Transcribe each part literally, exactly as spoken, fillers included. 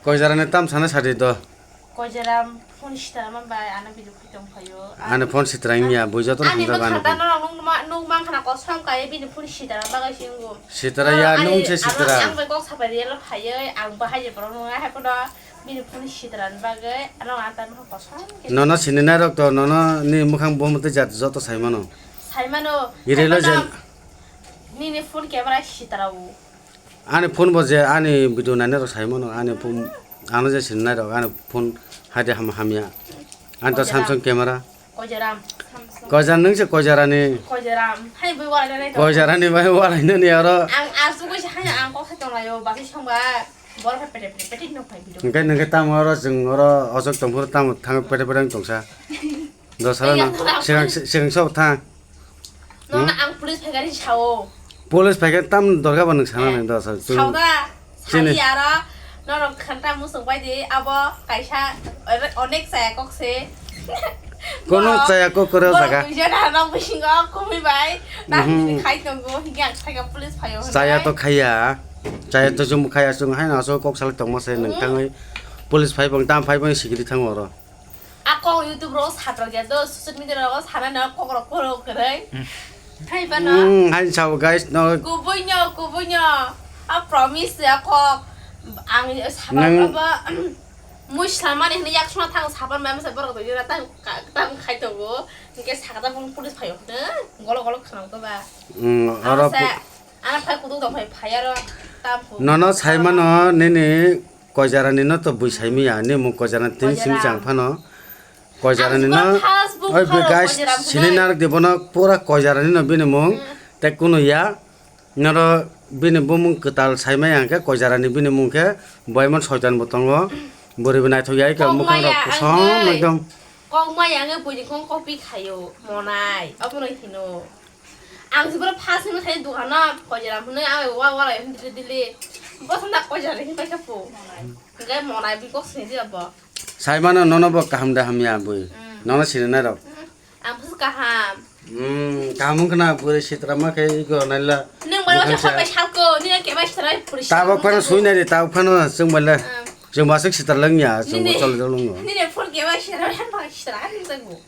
Koijarani tam sana sadi do. Koijaram phone sitara man bai ano video khaitong phaio. Ani phone sitra wngya, bui joto ani hamjak ani phone. Ani phone sitara norok nung ma-, nung mang khana kosom kaiye bini phone sitara bagwi singo. Sitara ya, ani nung se sitara. Ang bai kok sapai riyalo phaioi, ang bahai je borok nung hai pono bini phone sitra ni bagwi ano ang tan kosom. Nono sini nairok to, nono ni mukhang bo mate jat joto saimano. Saimano. Irelo saimano. Nini phone camera sitara o. Ani phone bo je ani video nainai rok sai mano, ani phone ano je sinai rok ani phone hai de ham hamya. Ani to Koijaram. Samsung camera. Koijaram. Samsung. Koijar nung se Koijarani. Koijaram. Hai bui wala nai to. Koijarani bai wala nani aro. Ang asu ko se hai ang kok hai tong layo, basi song ba. Bor hai pete pete pete no phai video. Engke nengke tamo oro jeng oro osok tongphuru tamo thang pete pete tongsa. Dosra no. Iya, sigang, sigang sok thang. Nono ang police phaikari sao. Police phaikari tam dorga ba nung sana nang dosa. Saoda, sini. Sali aro, norok khanta musuk bai di, abo kaisa ore-, onek chaya kok se. Kono chaya kok kore jaga. Borok buijak na nok bisingo kumui bai, tak khai tongo, hingke ang saika police phaio. Chaya to khaya, chaya to chum khaya, chum hai na so kok salai tongma se nung tangwi police phai bang tam phai bang sikiri thango oro. Ako YouTube ro satra ya do social media ro sana na kok ro koro kere. Thai ba no. Hmm, hai sao guys no. Kubui no, kubui no. A promise ya kok. Ang sana ba mui sana ni yak suna thang saban ba masa borok do jira tang tang khai to bo. Ke sakata pun police phayo ne. Golo golo khana to ba. Hmm, aro ana phai kudu dong phai phai aro tam. Nono sai mano nini Koijarani no to bui saimaya, ani mung Koijarani tin simi chang phano. Koijarani no, oi be guys, sini narok di bono pura Koijarani no bini mung, te kunu ya, noro bini bumung kwtal saimaya hwnkhe Koijarani bini mung khe boimon soitan bo tongo, bwrwi bo naithok ya, eko mukhang rok kosom ekdom. Kok maya ang bui ni kong kopi khayo, monai, obono hino. Ang jibra first ni khai dukano Koijaram hwnwi ang wa wa lai hwnwi dili dili. Bosonda Koijaram hwnwi paikha po. Hwnkhe monai bui kok sini dia bo. Saimano nono bo kaham da hamya bui. Mm. Nono sini nairok. Mm. Ang bwswk kaham. Mm, kaham wngkha na bwrwi sitra ma khe iko naila. Nwng bai waisa salko, nwng khe bai sitra puri. Tabok phano sui nai de, tabok phano chwng bai le. Mm. Chwng baswk sitra langya, chwng bo choli jolong. Nini phone khe bai sitra, han bai sitra, han bai.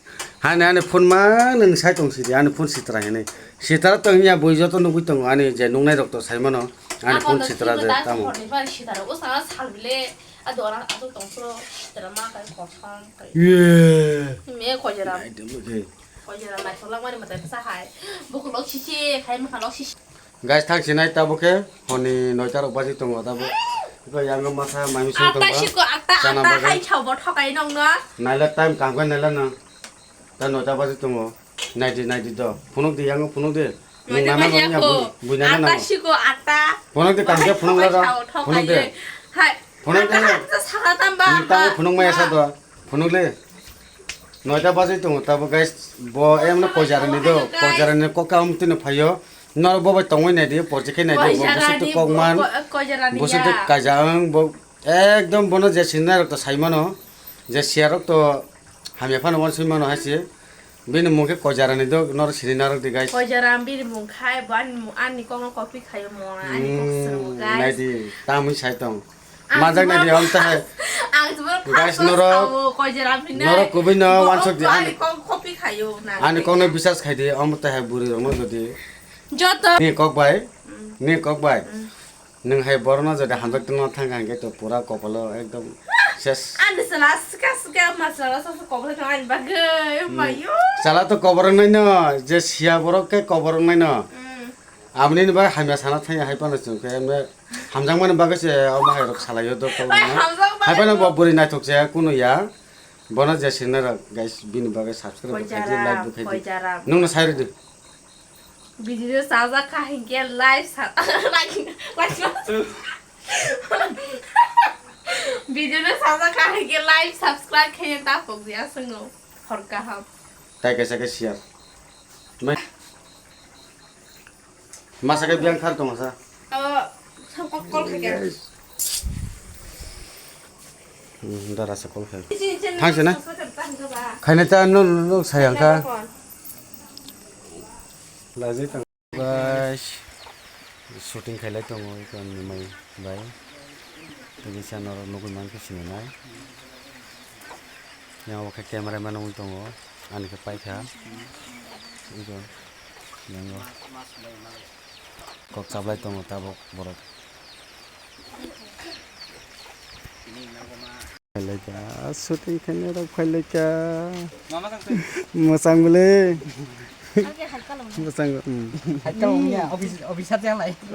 Hani ani phone ma nung sai tong sidi, ani phone sitra hini. Sitra tong ya bui joto nugui tongo, ani je nungnai rok to sai mano, ani phone sitra je tamo. Sitra o sana sal bile, a dora asuk tong pro, sitra ma kai kosom kai. Ye. Me Koijaram. Nai de mo ke. Koijaram nai tholak mani mata sa hai. Buku lok sisi, khai mukha lok sisi. Guys, thang sinai tabuk khe honi noita rok baji tongo tabuk. Iko yango masa mai mising tongo. Atta siko atta, chana atta bagwi. Hai chao bo thokai nong no. Naila time kam khe naila no. Ta noita baji tongo. Naidi, naidi do. Phunuk di yango phunuk di. Noita baji ako. Bui naina nango. Atta siko atta. Phunuk di kam khe phunuk la do. Phunuk di. Hai. Phunuk di. Atta saka tamba. Nita phunuk maya sa do. Phunuk le. Noita baji tongo tabuk guys. Bo emno Koijarani do. Koijarani kok ka umtino phaio. Norok bo bai tongwi naidi, porjikhe naidi, bo buswk twi kokman, buswk twi kaijang, bo ekdom bono je sinai rok to sai mano, je siya rok to hamya phano uansuk mano hai se, bini mung khe Koijarani do, norok sini narwk di guys. Koijaram bini mung khai, bo ani mung, ani kokno copy khaio mo, ani kok swngo guys. Naidi, tamwi sai tong. Majak nai di, om ta hai. Ang jubur guys, first norok, sao, Koijaram hinwi. Norok kubui no, bo wansuk di, kok ani ani kok copy khaio na. Ani kokno bisas khai di, om ta hai buri rok no jodi. Joto. Ni kok bai, ni kok bai. Nung hai borok no jodi hamjak tongma thang kha hingke to pura kopolo ekdom ses. Ani sala sika sika masala sa kopolo thang ani bagwi, mayo. Sala to koborok nai no, je siya borok ke koborok nai no. Aboni ni bai hamya sana thang ya hai pano chwng khe, hamjakmani bagwi se omo hai rok salaio do tongma. Bai hamjakmani. Hai phano bo bwrwi naithok se kunu ya. Bono je sinai rok guys bini bagwi subscribe bo khai di, like bo khai di. Nung no sai rw di. Video sajak kha hinkhe like sa, like, like. Video sajak kha hinkhe like subscribe khe ta pok dia swngo. Hor kaham. Tai kaisa khe share. Masa khe biyang khar tong sa. Abo, sa kok kol khe. Hmm, dara sa kol khe. Thang se na? Khaina ta no, no, no, sayang kha. Lajai tang. Guys, shooting khailai tongo, ikon ni mai bai. Tei kisa norok nugwi mankha sininai. Yang bo khe camera man wng tongo, ani khe paikha. Ego, yang bo kok chablai tongo tabuk borok. Phailai kha, shooting khainai rok phailai kha. Mwchang bwle. Mwchang, hmm.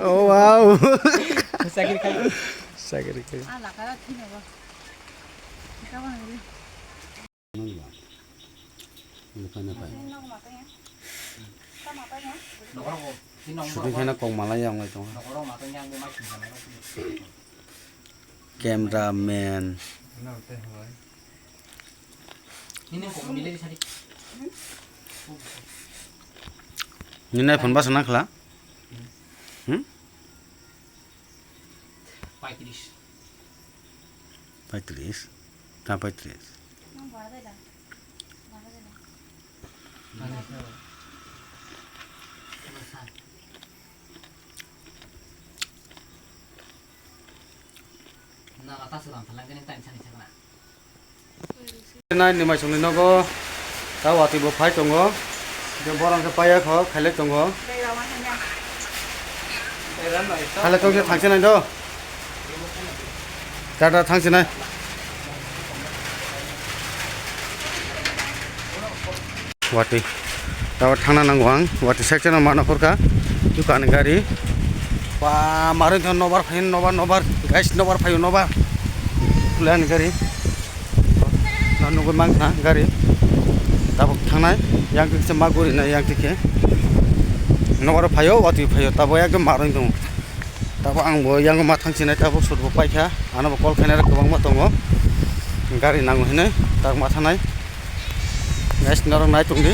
Oh, wow. Shooting khaina kok malai ya wng lai tongo. Camera man. Nini iPhone bwswk nang khwla? Hmm? Paitris. Paitris? Ta paitris. Nai ni maisongni nogo ta watwi bo phai tongo. Je borok khe paiya kho, khailai tongo. Khailai tongkhe thangse nai do. Tata thangse nai. Watwi. Tabo thangna nango ang. Watwi section o ma nokor kha. Dukan gari. Ba, marwng thang nobar phaio, nobar, nobar. Guys, nobar phaio, nobar. Plan gari. Na nugwi mankha gari. Tabuk thangnai. Yang kisa ma guri na yang khe. Nobar phaio, watwi phaio. Tabo ekdom marwng thang. Tabuk ang bo yang ma thangsinai, tabuk sut bo paikha. Ano bo call khainai rok kwbangma tongo. Gari nango hinwi. Tabuk ma thanai. Guys, norok nai tongdi.